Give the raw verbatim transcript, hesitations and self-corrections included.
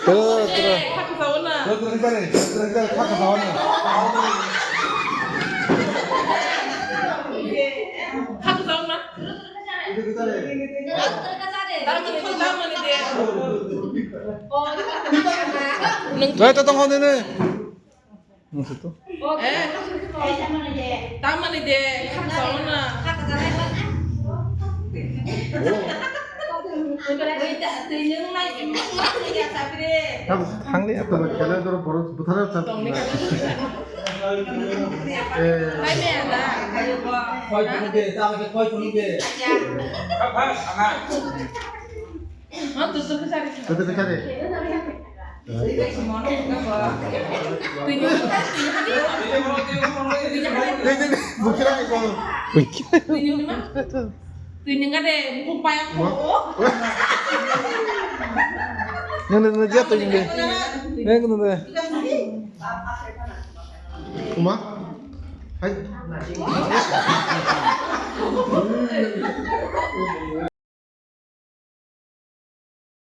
Tro, tro. Khakchangno. Tro, tro, tro, tro, tro, khakchangno. Khakchangno. Tamani de. Tro, to tong hon ne. Nung sutu. Eh? Tamani de, khakchangno. Thang, thang ni, ato. Kala doro borok buthara sa. Tongni kala. Eh. Pai me ana. Koi tong de, ta ke koi tong de. Kata kata de. Dei, dei, dei, bukira ni kono. Nang, nang, nang, jatuh ini. Nang, nang, nang. Uma? Hai.